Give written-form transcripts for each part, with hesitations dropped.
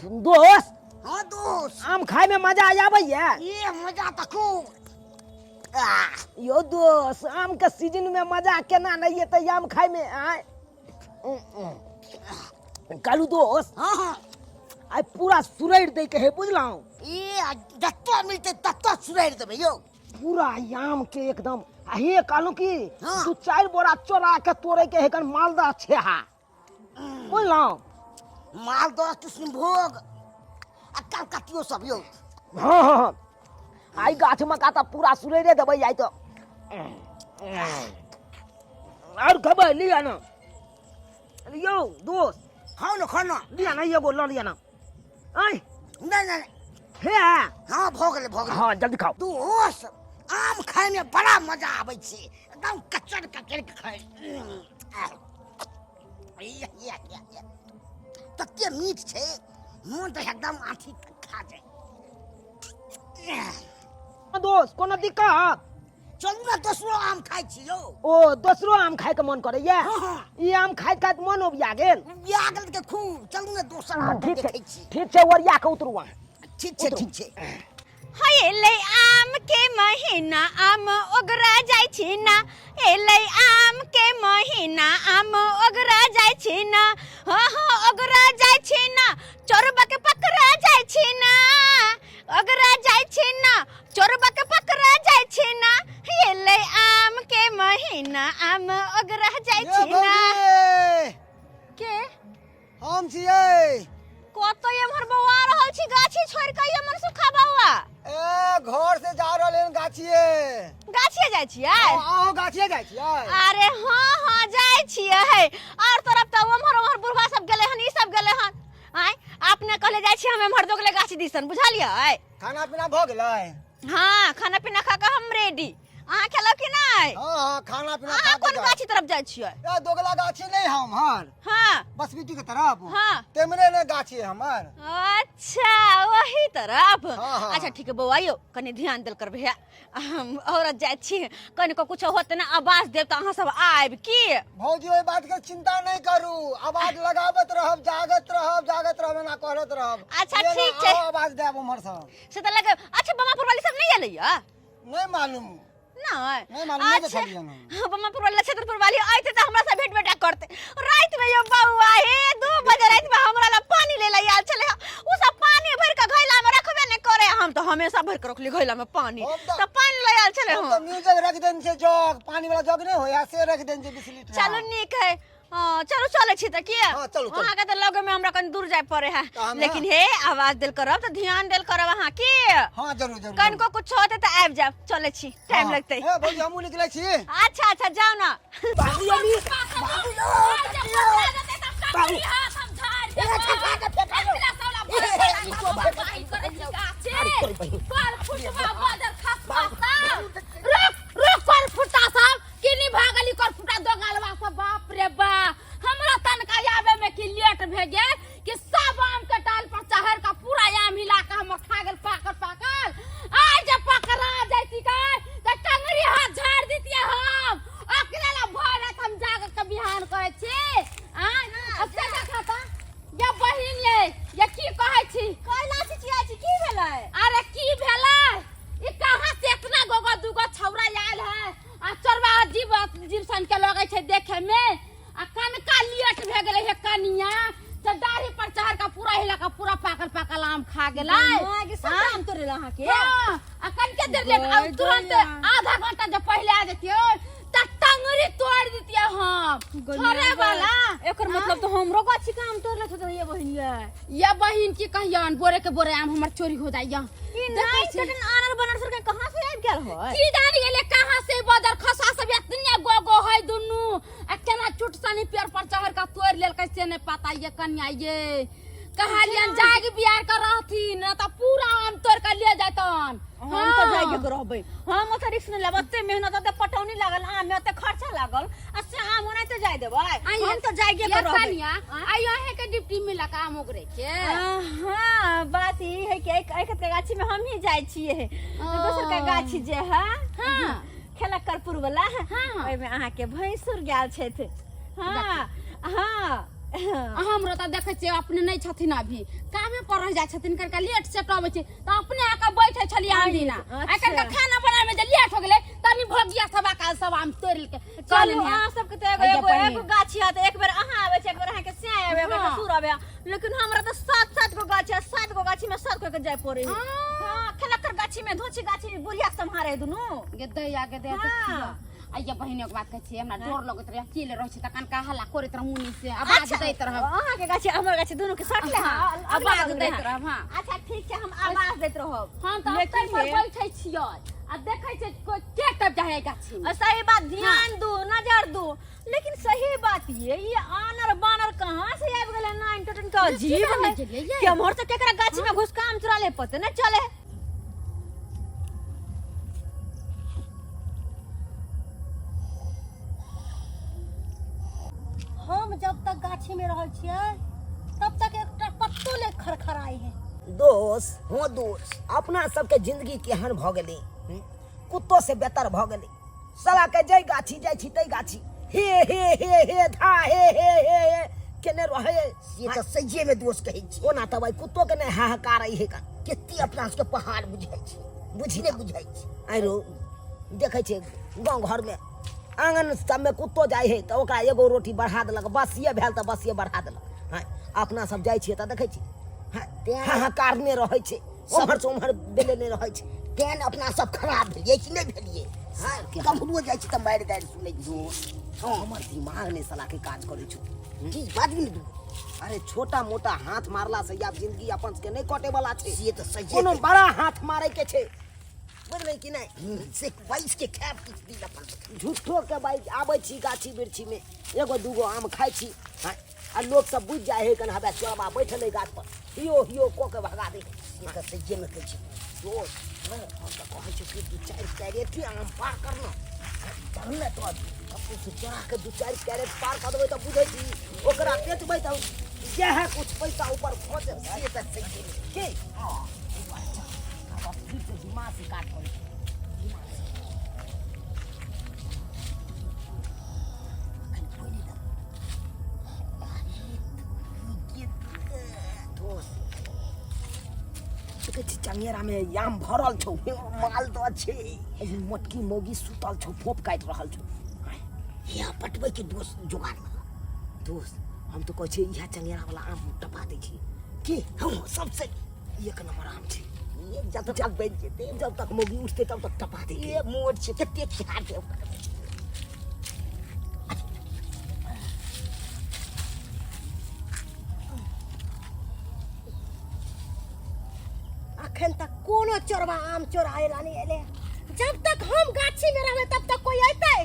दोस्त। हाँ दोस्त। आम खाय में मजा आबैया? ये मजा तऽ खूब। आह, यो दोस्त, आम के सीजन में मजा केना नहीं एतै आम खाय में? आय कालू दोस्त। हाँ हाँ। आइ पूरा सुरैर दै के है, बुझलहुँ? ये जतऽ मिलतै ततऽ सुरैर देबै यौ। पूरा आम के एकदम। आ हे कहलहुँ की, हाँ। दू चारि बोरा चोरा के तोड़े के हेकन मालदह छेहा, बुझलहुँ? मालदह, कृष्णभोग आ कलकतियो सब यौ। हाँ हाँ हाँ, आइ गाछ में का तऽ पूरा सुरैरे देबै आइ तऽ। आओर खेबै? लिअ ने यौ दोस्त। खाउ ने, खाउ ने। लिअ ने, एगो लऽ लिअ ने। आइ नहि नहि। हे। हाँ, भऽ गेलै, भऽ गेलै। हाँ, जल्दी खाओ। दोस्त, आम खायमे बड़ा मजा आबै छै, एकदम कचर कचर के खाय। तते मीठ छै, मोन तऽ एकदम आँखि खा जाय। दोस्त, कोनो दिक्कत? चलू ने, दोसरो आम खाइ छी यौ। ओ दोसरो आम खायके मन करैया? हाँ, हाँ। ई आम खाइत खाइत मन उबिया गेल? उबिया गेल के खूब। चलू ने, दोसर आम ठीक छै। देखै छी। ठीक छै, ओरिया के उतरू अहाँ। ठीक छै, ठीक छै। एलै आम के महीना, आम ओगरा जाइ छी ना। एलै आम के महीना, आम ओगरा जाइ छी ना। हाँ हाँ, ओगरा जाइ छी ना, चोरबा के पकड़ा जाइ छी ना। ओगरा जाइ छी ना, चोरबा के पकड़ा जाइ छी ना। एलै आम के महीना, आम ओगरा जाइ ये छी ना। भौजी! के? हम छियै। कतऽ एम्हर बौआ रहल छी गाछी छोड़ि कऽ ये मनसुखा बौआ? ए, घर से जा रहल हन गाछिए। गाछिए जाइ छियै? अहूँ गाछिए जाइ छियै? अरे हाँ हाँ, जाइ छियै। और तरफ तऽ ओम्हर ओम्हर बुढ़वा सब गेलै हन, ई सब गेलै हन। आँय, अपने कहले जाइ छियै, हम एम्हर दोगले गाछी दिसन, बुझलियै? खाना पीना भऽ गेलै? हाँ, खाना पीना खा कऽ हम रेडी। अहाँ खेलौ कि नहि? हाँ हाँ, खाना पीना अहाँ खा के कोन जाउ। गाछी तरफ जाइ छियै? ए, दोगला गाछी नहीं है हमर। हाँ। बसबिट्टी के तरफ। हाँ। तेमरे ने गाछी है हमर। अच्छा, वही तरफ। हाँ, हाँ। अच्छा ठीक है बौआ, यौ कनि ध्यान देल कर भैया। हम औरत जाइ छी, कनिको कुछ होत ना आवाज देब तऽ अहाँ सब आबि की। भौजी, ओहि बात के चिंता नहीं करू, आवाज लगाबत रहब, जागत रहब, जागत रहब, एना करत रहब। अच्छा, ये ना, ठीक छै। आहो आवाज देब उम्हर से। से तऽ लगे। अच्छा, बमापुर वाली सब नहीं एलै या? नहीं मालूम। नहीं। नहीं मालूम, नहीं अच्छा। देखलियै हम। हाँ, बमापुर वाली, छतरपुर वाली आइते तऽ हमरा से भेंट बेटा करते। रात में यो बौआ हे 2 बजे रात में हमरा ला पानी ले ला आयल छले। उ सब पानी भर के घैला में रखबे नहीं करे, हम तो हमेशा भर के रखली घैला में पानी, हम तऽ तऽ पानी ले आयल छले। हम हम तऽ म्यूजिक रख देन छै जग, पानी वाला जग नहीं होया से रख देन छै 20 लीटर। चलू नीक है। हाँ, चलू, चलै छी तऽ किया? हाँ, चलू, चलू। अहाँके तऽ लगे में, हमरा कनि दूर जाय पड़े है। तऽ हम लेकिन हे आवाज देल करब तऽ ध्यान देल करब अहाँ की। हाँ, जरूर जरूर। कनिको कुछ होते तऽ आबि जायब। चलै छी, टाइम हाँ। लगतै। ए भौजी, हमहूँ निकलै छी। अच्छा अच्छा, जाउ ना। बाबू अभी बाबू। रुक रुक, कर फुटा सब किनी भागली, कर फुटा दोगालवा सब। बाप रे बा, हमरा तनका आबे में की लेट भे गेल कि सब आम के टाल पर चढ़ का पूरा आम हिला के हमर खा गेल पाकल पाकल। आज जब पकड़ा जैती का त टंगरी हाथ झाड़ दितिए हम। अकेले ला भर रात हम जाग के बिहान करे छी। आ अब से खाता या बहिन ये, ये की कहै छी? कैला चिचिया छी, की भेलै? अरे की भेलै, ई कहाँ से इतना गोगो दुगो छौरा आयल है आ चोरवा जीव जीव सन के लगै छै देखे में। आ कनका लेट भे गेलै हे कनिया तऽ दाढ़ी पर चढ़ के पूरा हिला के पूरा पाकल पाकल आम खा गेलै। माय के, सब आम तोड़े अहाँ के? हाँ, आ कनके देर लेट आ तुरंत आधा घंटा जब पहले आ जतियै तऽ टंगरी तोड़ दितियै हम छोड़े वाला। एकर मतलब तो हमरो गाछी के आम तोड़ले होते ये बहिन ये। ये बहिन की कहियन, बोरे के बोरे आम हमर चोरी हो जाइया। ई नाइन कटन आनर बनर सर के कहाँ से आबि गेल होय? की जानी गेले कहाँ से बदर खसा सब एतने गो गो है दुनू, आ केना चुट सनी पेड़ पर चढ़ के तोड़ लेल कैसे नहीं पता। ये कन्या ये कहलियन जाग बियार कर रहथिन न त पूरा आम तोड़ के ले जातन। हम तऽ जाइए के रहबै, हम ओतऽ रिक्स नहि लेब। ओते मेहनत, ओते पटौनी लागल आम में, ओते खर्चा लागल आ से आम ओनाहिते जाय देबै? हम तऽ जाइए के ये रहबै। कन्या, आई अहे के ड्यूटी मिला के आम ओगरे के? हाँ, बात ई है कि एक एक के गाछी में हम ही जाइ छियै, दोसर के गाछी जे है। हाँ। खेला कर्पूर वाला। हाँ, हाँ। ओहिमे अहाँके भैंसुर गेल छथि। हाँ हाँ। आ हमरो तऽ देखै छियै अपने नहि छथिन अभी कामे पर रहि जाइ छथिन कनिका लेट सेट अबै छै तऽ अपने आके बैठे छलियै आम दिना आ कनिका खाना बनाबै जे लेट हो गेलै तनी भगिया सब आके सब आम तोड़ि लेलकै चलू अहाँ सबके तऽ एगो एगो एगो गाछी है तऽ एक बेर अहाँ आबै छै एक बेर अहाँके स्याय आबै एक बेर ससुर आबै लेकिन हमरा तऽ सात सात गो गाछी है सात गो गाछी में सब कोई के जाय पड़े है हां खेलकर गाछी में धोची गाछी में बुढ़िया सम्हारे है दुनू गे दैया गे दैया हाँ। आइया बहिन एक बात कहै छियै हमरा डर लगैत रहै अकेले रहै छी तऽ कनका हल्ला करैत रहू मुनी से आवाज दैत रहब अहाँ के गाछी हमर गाछी दुनू के सटले हाँ, हाँ आवाज दैत रहब हाँ अच्छा ठीक छै हम आवाज दैत रहब हम तऽ लेकिन ओतै पर हे- बैठै छियै आ देखै छियै कोइ के तब जाइ है गाछी आ सही बात ध्यान दू नजर दू लेकिन सही बात ये आनर बानर कहाँ से आबि गेलै नाइन टोटन के अजीब जानै है गेलियै ये? केम्हर से केकरा गाछी में घुस काम चुरा ले पते नहीं चले हम जब तक गाछी में रहल छियै तब तक एकटा पत्तो नहि खरखराइ है दोस हो दोस अपना सबके जिंदगी केहन भऽ गेलै कुत्तो से बेहतर भऽ गेलै साला के जै गाछी जाइ छी तै गाछी हे हे हे हे धा हे हे हे हे केने रहे से तऽ सहिए में दोष कहै छी ओना तऽ भाई कुत्तो के नहि हाहाकार है का कते अपना सबके पहाड़ बुझाइ छै बुझी नहि बुझाइ छै आरो देखै छै गाँव घरमे आङ्गन सबमे कुत्तो जाइ है तऽ ओकरा एगो रोटी बढ़ा देलक बसिए भेल तऽ बसिए बढ़ा देलक हँ अपना सब जाइ छियै तऽ देखै छी हँ हाहाकार नहि रहै छै ओम्हर से ओम्हर बेले नहि रहै छै तें अपना सब खराब भेलियै कि नहि भेलियै हँ कम्हरो जाइ छी तऽ मारि गारि सुनै छी हँ हमर दिमाग नहि सालाके काज करै छौ की बाजू ने तू अरे छोटा मोटा हाथ मारला से आब जिंदगी अपन सबके नहि कटे वाला छै से तऽ सहिए कोनो बड़ा हाथ मारे के छै बुझलै कि नहि से बैस के खायब किछु दिन अपन सबके। झूठो के भाई आबै छी गाछी वृक्षी में एगो दूगो आम खाइ छी हँ, आ लोक सब बुझि जाइ है कन हबे चोरबा बैठल है गाछ पर हियो हियो कऽ के भगा दै है। से तऽ सहिए मे कहै छी दोस्त हम तऽ कहै छी कि दू चारि कैरेट आम पार करना चल ने तो कतहु से चोरा के दू चारि कैरेट पार कऽ देबै तऽ बुझै छी ओकरा बेचबै तऽ जएह कुछ पैसा ऊपर भऽ जेतै से तऽ सहिए मे की हँ आब फिर से दिमाग से काज करै छी। दिमाग से। अखन कोइ नहि दब दोस्त देखै छी चंगेरामे आम भरल छौ मालदह छै एहि मोटकी मौगी सुतल छौ फोप काटि रहल छौ या पटबै के दोस्त जोगाड़ लगा दोस्त हम तऽ कहै छियै इएह चंगेरा वाला आम टपा दै छी की हँ सबसे एक नंबर आम छै ये जब तक बनि जेतै जब तक मौगी उठतै तब तक टपा दै ये मोट छै कते खिया छै ओकर। अखन तक कोनो चोरबा आम चोराए ला नहीं एले जब तक हम गाछी में रहबै तब तक कोई अयतै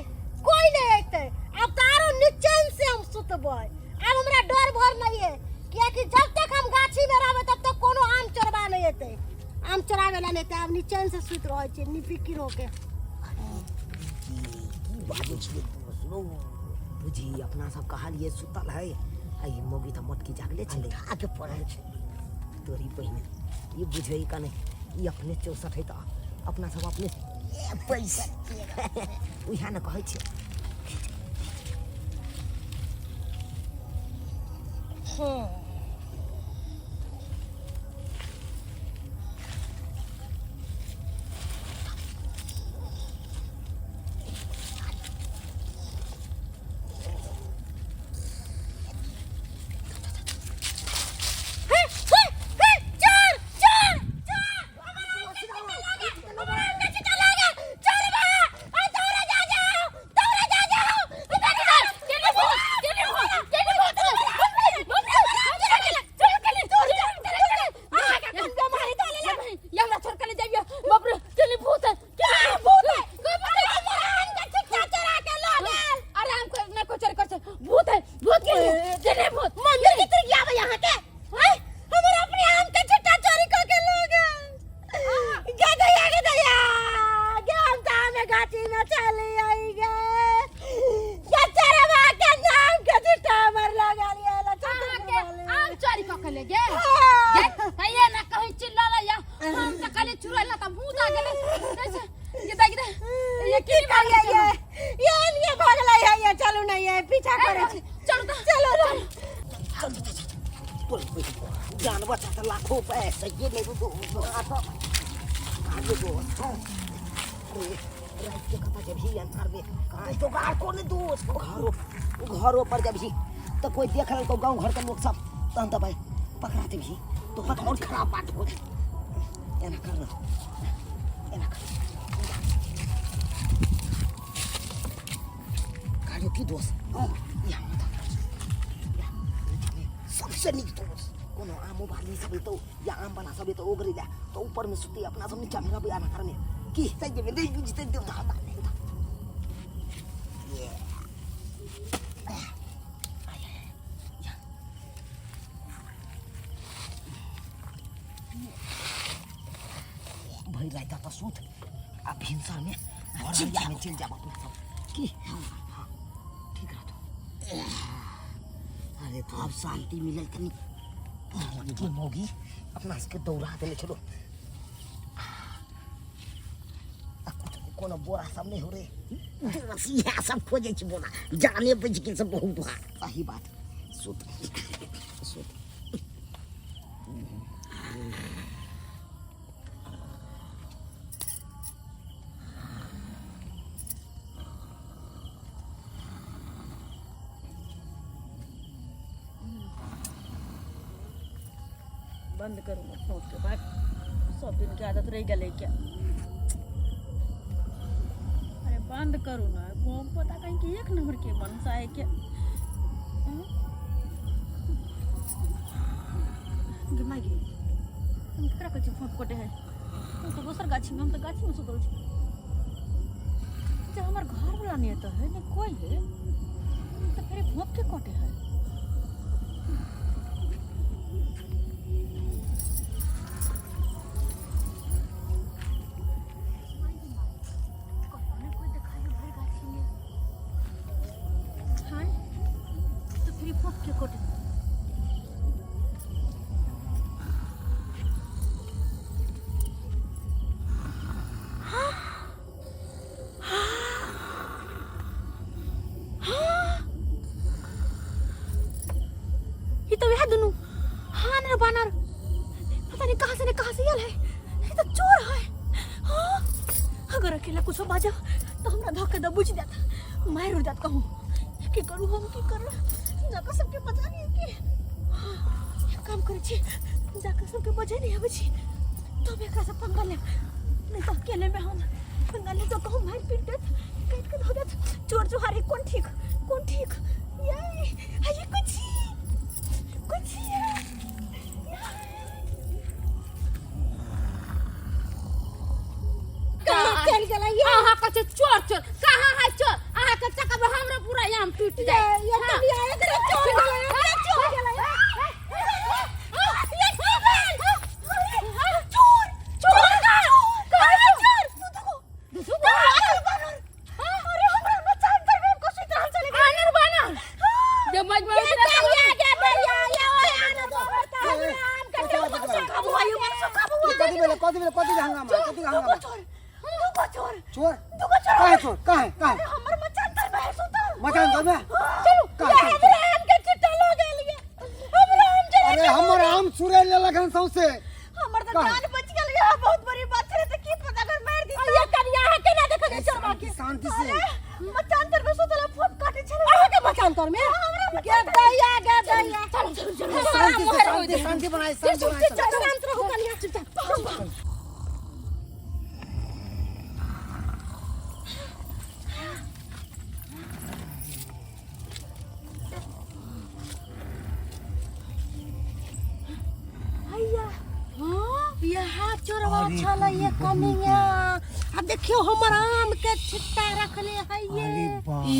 कोई नहीं अयतै अब तऽ आरो निचैन से हम सुतबै आब हमरा डर भर नहीं है कियाकि जब तक हम गाछी में रहबै तब तक कोनो आम चोरबा नहीं अयतै आम चोरावे ला नहीं अयतै आब निचैन से सुति रहै छी निफिकिर होके की की बाजै छियै दोस्त रौ बुझी अपना सब कहलियै सुतल है आ ई मौगी तऽ मोटकी जागले छलै आके पड़ल छै तोरी बहिन ई बुझै का नहि ई अपने चौसठ है तऽ अपना सब अपने ए पैसा उएह ने कहै छियै हे, हे, हे, चोर चोर चोर हमरा आम के छिट्टा लागल, हमरा आम के छिट्टा लागल, चोरबा, आ दौड़े जा जाओ, दौड़े जा जाओ, इधर इधर, केने भूत केने भूत केने भूत बाप रे चोर केने चोर केने अहाँ के कोन बेमारी धऽ लेलक? ये हमरा छोड़ के ले जाइए बाप रे केने भूत है केने भूत है कोई अरे हमर आम के छिट्टा चोरा के लऽ गेल। अरे हम कोई नहीं कोई चोरी कर छै भूत है भूत केने केने भूत मंदिर की तिरगिया आबै अहाँ के? आँय, हमर अपने आम के छिट्टा चोरी कऽ के लऽ गेल। गे दैया, गे दैया, गे हम तऽ आमे गाछी में चली आई गे। गे चोरबा के नाम के छिट्टा हमर लऽ गेल ये, लऽ चल अहाँ के आम चोरी कऽ के ले गेल कहिए ना कहीं चिल्ला या हम तऽ कहलिए चुड़ैल तऽ भूत आ गेलै कैसे ये देख दे ये की करियै ये? ये एलिये भऽ गेलै है ये, चलू ने ये, पीछा करै छी। चलू तऽ चलू, चलू। तोर जान बचा तऽ लाखो रुपया सही नहि आगे दोस्त अरे रात के कतऽ जेबही अन्हार में कहाँ जोगाड़ को नहीं दोस्त घरो घरो पर जेबही तऽ कोई देख लेलकौ गाँव घर के लोग सब तहन तऽ भाई पकड़ा देबही तो और खराब बात हो एना कर ना एना कर कार्यो की दोस्त हँ यहाँ सबसे नीक दोस्त कोनो आमो वाली सब एतौ या आम वाला सब एतौ ओगरे लए तऽ ऊपर में सुतै अपना सब नीचा में रहबै आना करने की सही जेबै नहि बुझतै देवता नहि भरि राति तऽ सुत आ भिनसरमे भोरहरियामे चलि जायब अपना सब की हाँ ठीक रहतौ। अरे तो अब शांति मिलल तनी की मौगी अपना सबके दौड़ा देने छलो। आ कुछ कोनो बोरा सब नहीं हो रे। बस इएह सब खोजै छी बोरा जाने बचि गेल सब बहुत भार। सही बात। सुत सुत। बंद करू फोन के बाद सब दिन के आदत रह गेलै क्या। अरे बंद करू ना बम पता कहीं कि एक नंबर के मनसा है क्या। गे माय गे, हम केकरा कहै छी फोन कटे है। हम तऽ दोसर गाछी में, हम तऽ गाछी में सुतल छी। जब हमर घर वाला नहीं एतऽ है ने कोई है तऽ फेर भोप के कटे है। कोई देखाई भर गाछी में हाँ तो फिर भोप के कटे। ये तो वह दोनों हानर बानर पता नहीं कहाँ से ने कहाँ से आयल है। ये तो चोर है। हाँ, अगर अकेला कुछ बाजा तो हमरा धक्के दबुच जात मार उड़ जात। कहूँ की करू हम की करू जाकर सबके बचा नहीं के। हाँ, एक काम करे छी जाकर सबके बजे नहीं आवे छी तब एकरा से पंगा लेब नहीं तो अकेले में हम पंगा ले तो कहूँ मार पीट देत काट के धो देत। चोर चुहारी कौन ठीक कौन ठीक। ये ये कुछ कुछ चल गेलै ये। अहाँ कहै छै चोर चोर कहाँ है चोर। अहाँ के चक्कर में हमरो पूरा आम टूट जाए। ये कनिया एकरे चोर गेलै एकरे चोर गेलै। ये की भेल? चोर चोर कहाँ चोर? दू गो अरे हमरा मचान पर में को सुत रहल चले गेल। आनर बानर जे मजबूर ये दरिया गे दरिया ये ओए आनर बानर त हमरा आम के काबू आयु मन सो काबू। कथी भेलै कथी भेलै कथी के हंगामा कथी के हंगामा? चोर दूगो चोर चोर दूगो चोर कहाँ है चोर कहाँ है कहाँ है? हमर मचान तर में है सुतल। मचान तर में? चलू कहाँ है चोर? हमरा आम के चिट्टा लो गेल ये। हमरा आम चोरा अरे हमर आम चुरा लेलक हन सौंसे। हमर त कहाँ? जान बच गेल ये बहुत बड़ी बात छै त की पता अगर मार दी। ये कनिया है केना देखै छै चोरबा के? शांति से मचान तर में सुतल फोन काटे छले। अहाँ के मचान तर में? गे दैया गे दैया। चलू चलू चलू शांति से शांति शांति बनाए शांति बनाए। चुपचाप शांत रहू कनिया चुपचाप। हैया हाँ यहाँ चोरवा छल ये कनिया। आ देखियो हमर आम के छिट्टा रखले है ये। अरे बाप रे।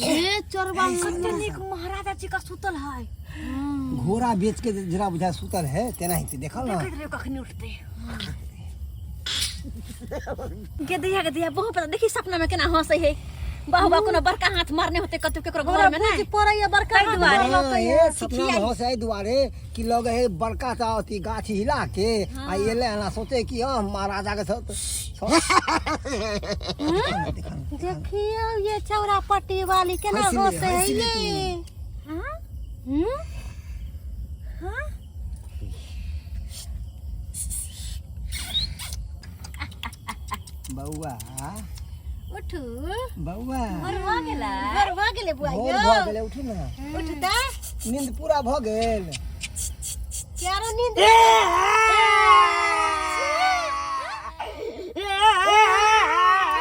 ए चोरवा कते नीक महाराजा जी का सुतल है। घोड़ा बेच के जरा बुझा सुतल है तेना ही देखल ना। देखैत रहियो कखनी उठते। गे दैया गे दैया बहुत पता देखी सपना में केना हंसै है। बाहु बा कोनो बड़का हाथ मारने होते कतौ केकरो घर में बुझि नहीं पड़ैया बड़का ताहि हाथ दुआरे। मारलकै हाँ, ये। ये सपना में हंसे एहि दुआरे कि लगे है बड़का सा अथी गाछ हिला के आ एले एना सोचे कि हाँ महाराजा के साथ देखियो ये चौरा पट्टी वाली केना हंसली, हंसै है हंसली ये। हाँ? हम्म? हाँ बौआ उठू बौआ भोर भऽ गेलै भोर भऽ गेलै बुआ भोर यौ भऽ गेलै उठू ने उठू तऽ नींद पूरा भऽ गेल चारो नींद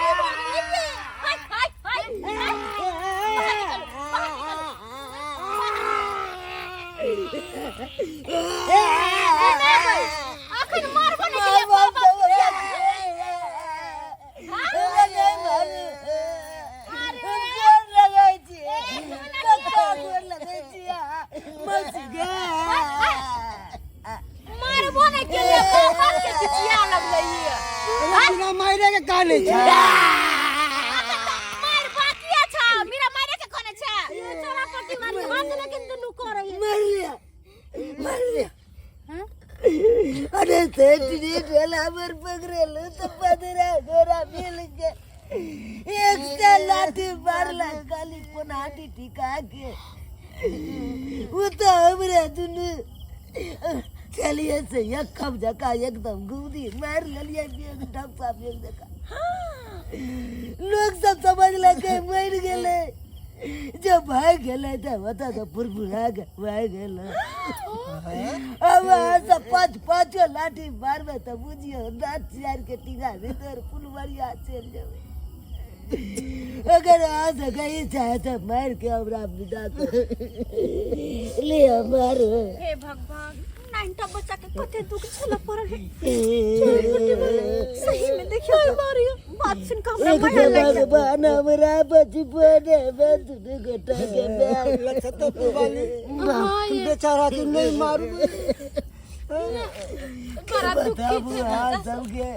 हाय हाय हाय हाय बाहर निकलू बाहर निकलू अखन मारबो नहि केलियै बाप मारबो नहि केलियै बाप के चिचिया लगलै बिना मारे के काने छै मार बाकी अच्छा मेरा मारे के कोने छै चोरा पट्टी मारी हाथ लेकिन दुनू करै मार लिया मार लिया अरे सेठ जी ढेला पर पकड़ेल तो 15 गोरा मिल के एक लाठी मारला खाली कोनाटी टिका के वो तो हमरा दुनू चलिए से एक खम जका एकदम गुदी मार लेलिए एक डब्बा एक जका लोग सब समझ लगे मर गेले जब भाग गेले तो बता तो फुरफुरा के भाग गेले अब अहाँ सब पाँच पाँचो लाठी मारबै तऽ बुझियौ दाँत चियार के टीका भीतर फुलबरिया चलि जेबै अगर अहाँ से कही चाहे तऽ मारि के हमरा विदा कर ले मारू हे भगवान नाइनटा बच्चा के कते दुख झेलऽ पड़ल है सही में देखियो मारियो बात सुन के हमरा एक माया लागि गेल। भगवान हमरा बचपन में दुनू गोटा के माय लछतपुर वाली बेचारा के नहीं मारू बड़ा दुखी बताबू छै अहाँ सबके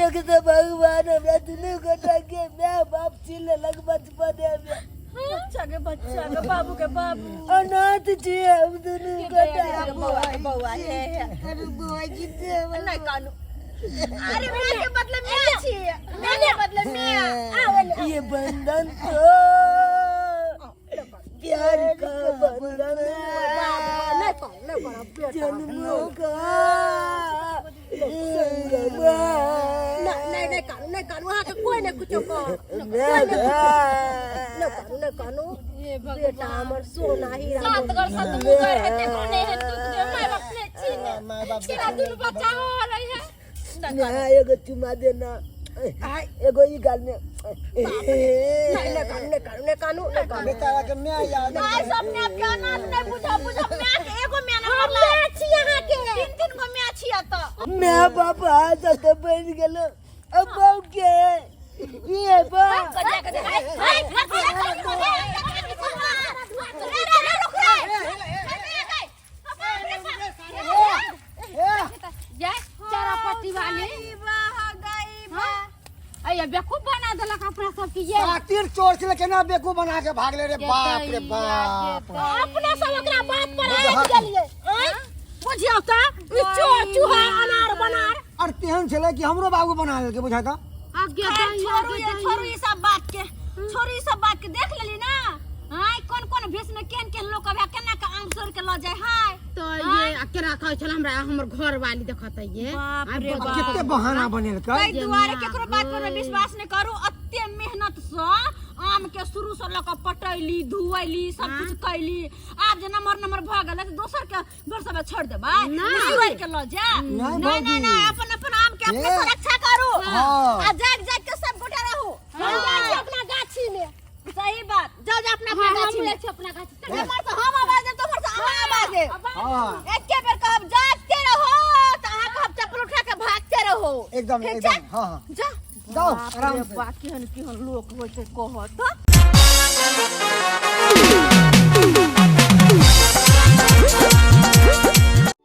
एक तो भगवान हमरा दुनू गोटा के माय बाप छीन लेलक बचपने में बच्चा के बच्चा के बाबू के बाबू अनाथ छी हम दुनू गोटा बौआ के बौआ हे हे अरे बौआ जी नहीं कानू अरे माँ के बदले मैं छी माँ के बदले मैं ये बंधन तो प्यार का बंधन है नहीं करो नहीं करो बेटा जन्मों का संगम नहीं नहीं नहीं कानू नहीं कानू अहाँ के कोई नहीं कुछो कह नहीं कानू नहीं कानू बेटा हमर सोना हीरा सात घर सात मुगर है ते कोने है दुख दे माय बाप ने छीने माय बाप छीना दुनु बच्चा हो रही है ना एगो चुमा देना एगो ई गाल में नहीं नहीं कानू नहीं कानू नहीं कानू नहीं कानू बेचारा के मैं याद आई सब ने आपके अनाथ नहीं बुझा बुझा मैं के एगो मैं ना हम मरला मैं छी अहाँ के तीन तीन गो मैं छी त मैं बाप आज तक बन गेलो अब बाप के ये बाप हाय ये चारा पट्टी वाली अये बेवकूफ बना देलक अपना सबके ये सातिर चोर छलै केना बेवकूफ बना के भागले रे बाप रे बाप अपने सब ओकरा बात पर आबि गेलियै आँय? बुझियौ तऽ ई चोर चूहा अनार बनार और तेहन छलै कि हमरो बाबू बना लेलकै बुझा तऽ आगे खैर, दही छोड़ू आगे ये दही छोड़ू ई सब बात के छोड़ू ई सब बात के देख लेली ना हाय कोन कोन भेष में केहन केहन लोग अभी केना के आम सोर के ल जाय हाय तो ये आ केना कहै छल हमरा हमर घर वाली देखत ये बाप रे बाप कते बहाना बनेलकै ताहि दुआरे केकरो बात पर विश्वास नहि करू अते मेहनत से आम के शुरू से लऽ कऽ पटैली धुएली सब कुछ कैली आब जे नमहर नमहर भऽ गेलै तऽ दोसर के भरोसा पर छोड़ देबै तोड़ि के लऽ जा नहि नहि भौजी। नहि नहि अपन अपन आम के अपने ए। सुरक्षा करू हाँ। आ जाग जाग के सब गोटा रहू हम जाइ छी अपना गाछी में सही बात जाओ जा अपना अपना हाँ, गाछी हम में जाइ छी अपना गाछी में। हमर से हम आवाज देब तोहर से अहाँ आवाज देब हाँ एके बेर कहब जागते रहो तऽ अहाँ कहब चप्पल उठा के भागते रहो एकदम ठीक छै? एकदम हाँ हाँ जा जाओ आराम से बा केहन केहन लोक होइ छै कहत